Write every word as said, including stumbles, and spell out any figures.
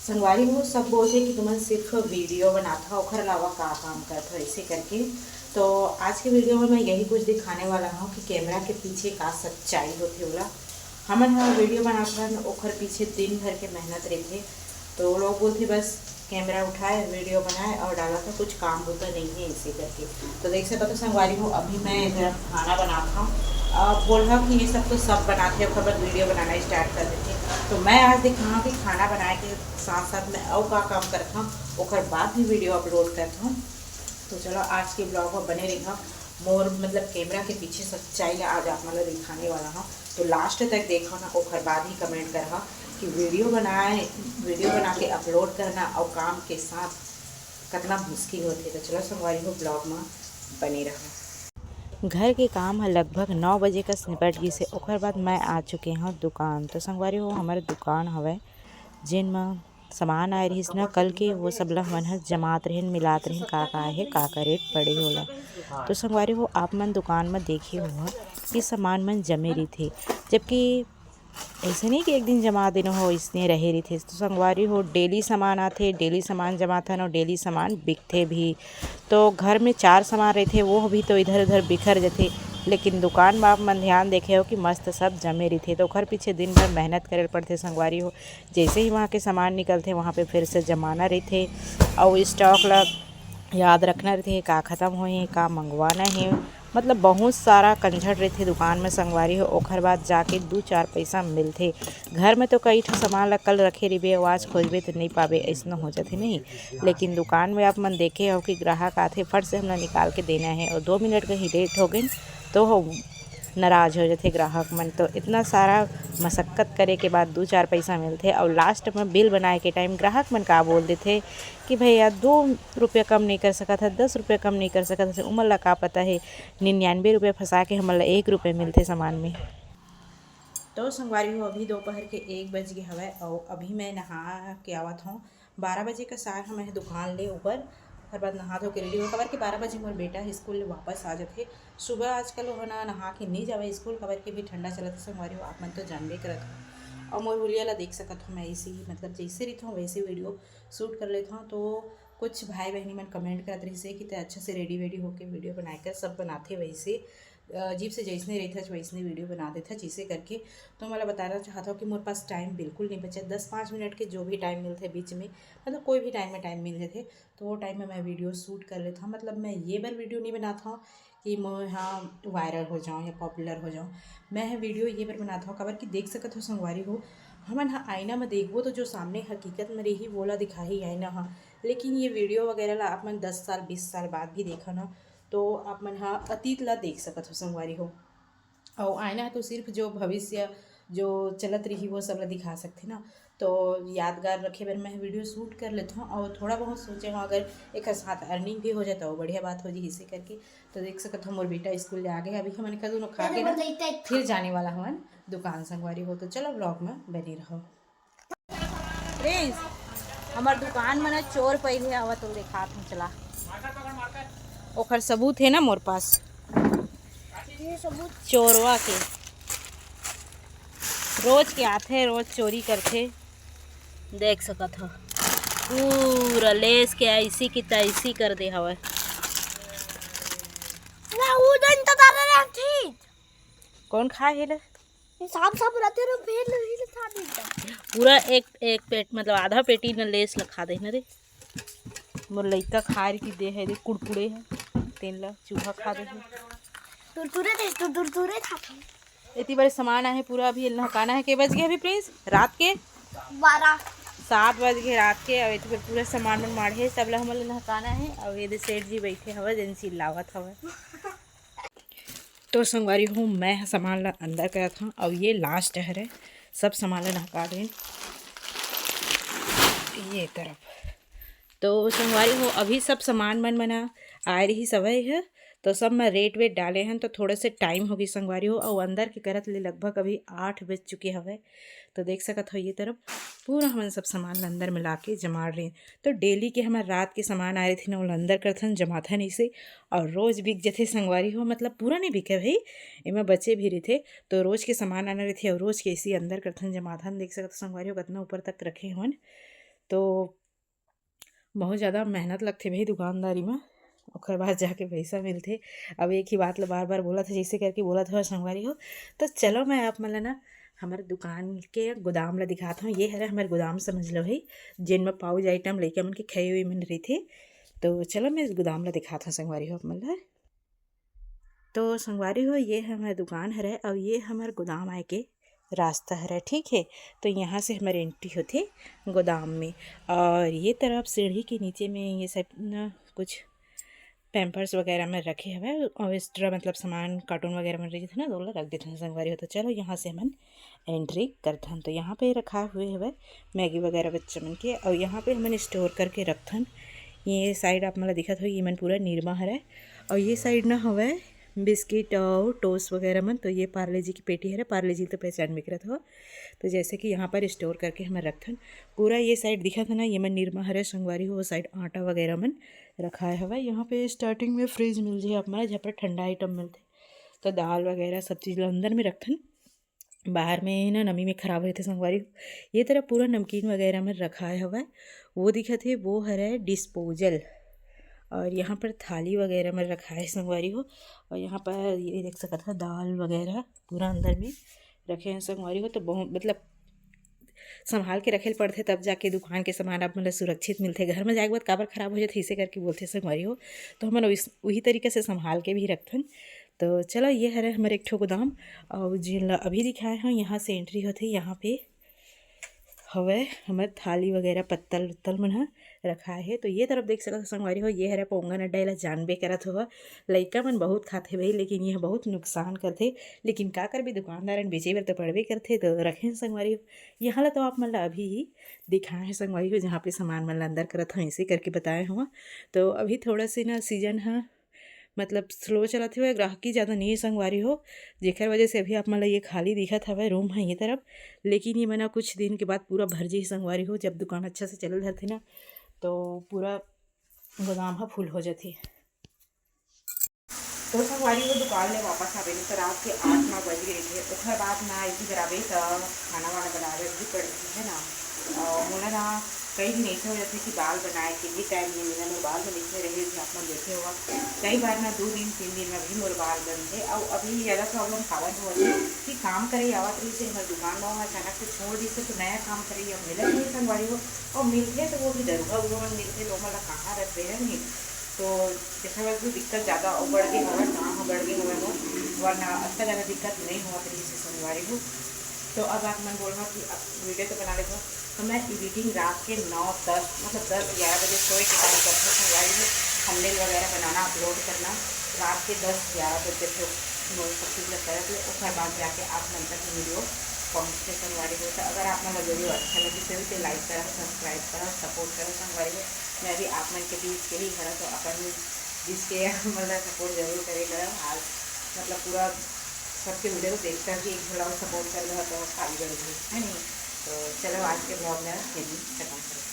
संगवारी हो, सब बोलथे कि तुमन सिर्फ वीडियो बनात हो, ओखर अलावा का काम करत हो, ऐसे करके। तो आज के वीडियो में मैं यही कुछ दिखाने वाला हूँ कि कैमरा के पीछे का सच्चाई होथे। ओला हमन ह वीडियो बनात हन, ओखर पीछे दिन भर के मेहनत रहिथे। तो लोग बोलथे बस कैमरा उठाए, वीडियो बनाए और डाला, तो कुछ काम बुता नहीं है, इसी करके। तो देख सकत हो संगवारी हो, अभी मैं इधर खाना बनात हूँ। अब बोलहा कि ये सब तो सब बनाते हैं, ओकर बाद वीडियो बनाना स्टार्ट कर देते। तो मैं आज दिखाऊँ कि खाना बनाए के साथ साथ मैं अउ का काम करत हूँ, ओकर बाद भी वीडियो अपलोड करत हूँ। तो चलो आज के ब्लॉग में बने रहा। मोर मतलब कैमरा के पीछे सच्चाई ला आज आप मन ला दिखाने वाला हूँ। तो लास्ट तक देखो ना, ओकर बाद ही कमेंट करहा कि वीडियो बनाए, वीडियो बना के अपलोड करना और काम के साथ कितना मुश्किल होथे। तो चलो संगवारी हो, ब्लॉग में बने रहा। घर के काम ह लगभग नौ बजे कस निपट गिस हे। ओकर बाद मैं आ चुके हूँ दुकान। तो संगवारी हो, हमर दुकान हवय, जेन म सामान आए रहिस ना कल के, वो सब ला हमन ह जमात रहेन, मिलात रहेन, का का हे, का का रेट पड़े हे ओला। तो संगवारी हो, आप मन दुकान म देखे हो कि सामान मन जमे रहिथे, जबकि ऐसे नहीं कि एक दिन जमा देना हो, इसने रहे रहिथे। तो संगवारी हो, डेली सामान आथे, डेली सामान जमाथन और डेली सामान बिकथे भी। तो घर में चार सामान रहिथे, वो भी तो इधर उधर बिखर जथे, लेकिन दुकान म आप मन ध्यान देखे हो कि मस्त सब जमे रहिथे। तो ओखर पीछे दिन भर मेहनत करे ल पड़थे संगवारी हो। जैसे ही वहाँ के सामान निकलथे, वहाँ पे फिर से जमाना रहिथे, और स्टॉक ला याद रखना रहिथे, का खत्म होए हे, का मंगवाना हे। मतलब बहुत सारा कंझट रहिथे दुकान में संगवारी हो। ओखर बाद जाके दू चार पैसा मिलथे। घर में तो कई ठो सामान ला कल रखे रहिबे, अउ आज खोजबे तो नहीं पाबे, ऐसनो हो जाथे नहीं। लेकिन दुकान में आप मन देखे हो कि ग्राहक आथे, फट से हमला निकाल के देना है, और दो मिनट कहीं लेट हो गई तो हो नाराज हो जाथे ग्राहक मन। तो इतना सारा मशक्कत करे के बाद दू चार पैसा मिलथे, और लास्ट में बिल बनाए के टाइम ग्राहक मन का बोल देथे कि भैया, दो रुपया कम नहीं कर सकत है, दस रुपया कम नहीं कर सकत है। उमन ला का पता है, निन्यानवे रुपया फंसा के हमन ला एक रुपया मिलथे सामान में। तो संगवारी हो, अभी दोपहर के एक बज गए हवय, और अभी मैं नहा के आवत हूँ। बारह बजे का सार हम दुकान ले ऊपर, ओकर बाद नहा धो के रेडी हो, काबर कि बारह बजे मोर बेटा ह स्कूल ले वापस आ जाथे। सुबह आजकल वो ना नहा के नहीं जावे स्कूल, काबर कि अभी ठंडा चलत हे संगवारी हो, आप मन तो जानबे करत हो। और मोर हुलिया ला देख सकत हो, मैं ऐसे ही, मतलब जैसे रहित हूँ वैसे वीडियो शूट कर लेत हूँ। तो कुछ भाई बहनी मन कमेंट करत रहिस हे कि ते अच्छा से रेडी वेडी होके वीडियो बनाए कर सब बनाथे वैसे, अ, अजीब से जैसने रहिथच वैसने वीडियो बना देथच, इसे करके। तो मैं बताना चाहता हूँ कि मोर पास टाइम बिल्कुल नहीं बचे। दस पाँच मिनट के जो भी टाइम मिलथे बीच में, मतलब कोई भी टाइम में टाइम मिल जाथे, तो वो टाइम में मैं वीडियो शूट कर लेता हूँ। मतलब मैं ये बार वीडियो नहीं बनाता हूँ कि मैं हाँ वायरल हो जाऊँ या पॉपुलर हो जाऊँ। मैं ह वीडियो ये बार बनाता हूँ, काबर कि देख सकत हो संगवारी हो, हमन ह आईना में देखबो तो जो सामने हकीकत में रही, वोला दिखाही आईना ह। लेकिन ये वीडियो वगैरह ला आप मन दस साल, बीस साल बाद भी देखा ना, तो आप मन ह अतीत ला देख सकत हो संगवारी हो। अउ आईना ह तो सिर्फ जो भविष्य जो चलत रही, वो सब ला दिखा सकथे ना। तो यादगार रखे बर मैं वीडियो शूट कर लेत हूँ, और थोड़ा बहुत सोचे हूँ अगर एक साथ अर्निंग भी हो जाए तो बढ़िया बात हो जी, इसे करके। तो देख सकत हो मोर बेटा स्कूल ले आ गए, अभी हमन का दोनों खा के ना फिर जाने वाला हवन दुकान संगवारी हो। तो चलो ब्लॉग में बने रहो। प्रिंस, हमर दुकान में ना चोर पहले आवा तो देखात हूँ, चला। ओकर सबूत है ना मोर पास, ये सबूत। चोरवा के रोज के आथे, रोज चोरी करथे। देख सकत हो, पूरा लेस के ऐसी की तैसी कर दे हवय। ना, वो दिन तो तारा रहा ठीक। कौन खाए हे ले? ये सांप, सांप रहते ना, फिर नहीं था दिन तो। पूरा एक, एक पेट, मतलब आधा पेटी न लेस ला खा दे न रे। मोर लइका खाए की दे है, दे कुड़कुड़े है, तेन ला चूहा खा दे है। तुरतुरे दे, तू तुरतुरे खा था। इतनी बड़े सामान आहे पूरा, अभी नहकाना है। के बज गए अभी प्रिंस? रात के बारह। सात बज गए रात के। अब इतनी पूरा सामान मन माढ़े, सब ला हमन ला नहकाना है। अब ये दे सेठ जी बैठे हवे, जेन चिल्लावत हवे। तो संगवारी हो, मैं ह सामान ला अंदर करत हूँ। अब ये लास्ट हरे, सब सामान ला नहका देन ये तरफ। तो संगवारी हो, अभी सब सामान मन मना आए रही सवय है, तो सब मैं रेट वेट डाले हन, तो थोड़ा से टाइम होगी संगवारी हो। और अंदर के करत ले लगभग अभी आठ बज चुके हवे। तो देख सकत हो ये तरफ पूरा हमन सब सामान ला अंदर में लाके जमा रहे। तो डेली के हमर रात के सामान आए रहिथे ना, ओला अंदर करथन, जमाथन इसे, और रोज बिक जथे संगवारी हो। मतलब पूरा नहीं बिके भाई, एमा बचे भी रहिथे। तो रोज के सामान आना रहिथे और रोज के इसी अंदर करथन, जमाथन। देख सकत हो संगवारी हो, कितना ऊपर तक रखे हवन। तो बहुत ज़्यादा मेहनत लगथे भाई दुकानदारी में, ओकर बाद जाके पैसा मिलथे। अब एक ही बात ला बार बार बोलत हे, जैसे करके बोलत हो संगवारी हो। तो चलो मैं आप मन ला ना हमर दुकान के गोदाम ला दिखात हूँ। ये हरे हमर गोदाम समझ लो है, जेन में पाउच आइटम लइका मन के खई हुई मन रहिथे। तो चलो मैं इस गोदाम ला दिखात हूँ संगवारी हो आप मन ला। तो संगवारी हो, ये हमर दुकान हरे और ये हमर गोदाम आए के रास्ता हरे, ठीक है। तो यहाँ से हमर एंट्री होथे गोदाम में। और ये तरफ सीढ़ी के नीचे में ये सब ना कुछ पैम्पर्स वगैरह में रखे हवे और एक्स्ट्रा मतलब सामान कार्टून वगैरह में रहिथे ना, तो ओला रख देथे संगवारी हो। तो चलो यहाँ से हमन एंट्री करथन। तो यहाँ पे रखा हुए हवे मैगी वगैरह बच्चा मन के, और यहाँ पे हमन स्टोर करके रखथन। ये साइड आप मन ला दिखत हो, ये मन पूरा निरमा हरे, और ये साइड ना हवे बिस्किट और टोस्ट वगैरह मन। तो ये पार्ले जी की पेटी हरे, पार्ले जी तो पहचान में करत हो। तो जैसे कि यहाँ पर स्टोर करके हमन रखथन, पूरा ये साइड दिखत है ना, ये मन निरमा हरे संगवारी हो, वो साइड आटा वगैरह मन रखाए हवे। यहाँ पे स्टार्टिंग में फ्रिज मिल जाए आप मन ला, जहाँ पर ठंडा आइटम मिलथे। तो दाल वगैरह सब चीज़ ला अंदर में रखथन, बाहर में ना नमी में खराब होथे संगवारी हो। ये तरफ पूरा नमकीन वगैरह में रखाए हवे, वो दिखत हे, वो हरे डिस्पोजल। और यहाँ पर थाली वगैरह में रखाए हे संगवारी हो। और यहाँ पर ये देख सकत हो दाल वगैरह पूरा अंदर में रखे हैं संगवारी हो। तो बहुत मतलब संभाल के रखे ल पड़थे, तब जाके दुकान के सामान आप मन ल सुरक्षित मिलथे। घर में जाए के बाद काबर खराब हो जाथे, इसे करके बोलथे संगवारी हो। तो हमन उस-, वही तरीके से संभाल के भी रखथन। तो चलो, ये हरे हमर एक ठो गोदाम, और जिन ला अभी दिखाए हूँ, यहाँ से एंट्री होथे। यहाँ पे हवे हमर थाली वगैरह, पत्तल उत्तल मन ह रखाए हे। तो ये तरफ देख सकत हो संगवारी हो, ये हरे पोंगन अड्डा, एला जानबे करत हो, लइका मन बहुत खाथे भाई, लेकिन ये बहुत नुकसान करथे। लेकिन का करबे, दुकानदारन बेचे बर तो पड़बे करथे, तो रखे हैं संगवारी हो। यहाँ ला तो आप मन ला अभी ही दिखाए हैं संगवारी हो, जहाँ पे सामान मन ला अंदर करत हूँ, इसे करके बताए हूँ। तो अभी थोड़ा से ना सीजन ह मतलब स्लो चलत हे, ग्राहकी ज़्यादा नहीं है संगवारी हो, जेकर वजह से अभी आप मन ला ये खाली दिखत हवे रूम है ये तरफ। लेकिन ये मना कुछ दिन के बाद पूरा भर जाही संगवारी हो, जब दुकान अच्छा से चले धरथे ना, तो पूरा गोदाम ह फुल हो जाथे। तो संगवारी हो, दुकान ले वापस आबे ना, तो रात के आठ नौ बज गए थे। ओकर बाद ना इसी घर आबे, तो खाना वाना बनावे भी पड़ती है ना। और मोला ना कई दिन ऐसे हो जाथे कि बाल बनाए के भी टाइम नहीं मिला। मोर बाल तो लिखे रहे थे, आप मन देखे होगा, कई बार ना दो दिन तीन दिन में भी मोर बाल बनथे। और अभी ज़्यादा प्रॉब्लम काबर होवत हे कि काम करे आवत रही से हमर दुकान में अचानक से छोड़ दी से, तो नया काम करे अब मिलत नहीं संगवारी हो। और मिलथे तो वो भी दरुहा उरुहा मन मिलथे, तो ओमन ला कहाँ रखबे है नहीं। तो देखा जाए तो दिक्कत ज़्यादा बढ़ गई हवे, काम ह बढ़ गई हवे मोर, वरना अतना ज़्यादा दिक्कत नहीं होवत रही से संगवारी हो। तो अब आप मन बोलना कि अब वीडियो तो बना लेते हो, तो मैं एडिटिंग रात के नौ दस, मतलब दस ग्यारह बजे सोए के टाइम करते हैं संगवारी हो। थंबनेल वगैरह बनाना, अपलोड करना रात के दस ग्यारह बजे से मोर सब चीज़ लग करत ले, ओकर बाद जाके आप मन तक वीडियो पहुँचते संगवारी हो। तो अगर आप मन ला वीडियो अच्छा लगी तो इसे लाइक करा, सब्सक्राइब करा, सपोर्ट करा संगवारी हो। मैं भी आप मन के बीच के ही हरा, तो अपन बीच के मतलब सपोर्ट जरूर करे करा। आज मतलब पूरा सबके वीडियो को देखता कि एक भला सपोर्ट कर रहा तो खाली कर दी है नहीं। तो चलो आज के ब्लॉग में यही खत्म करो।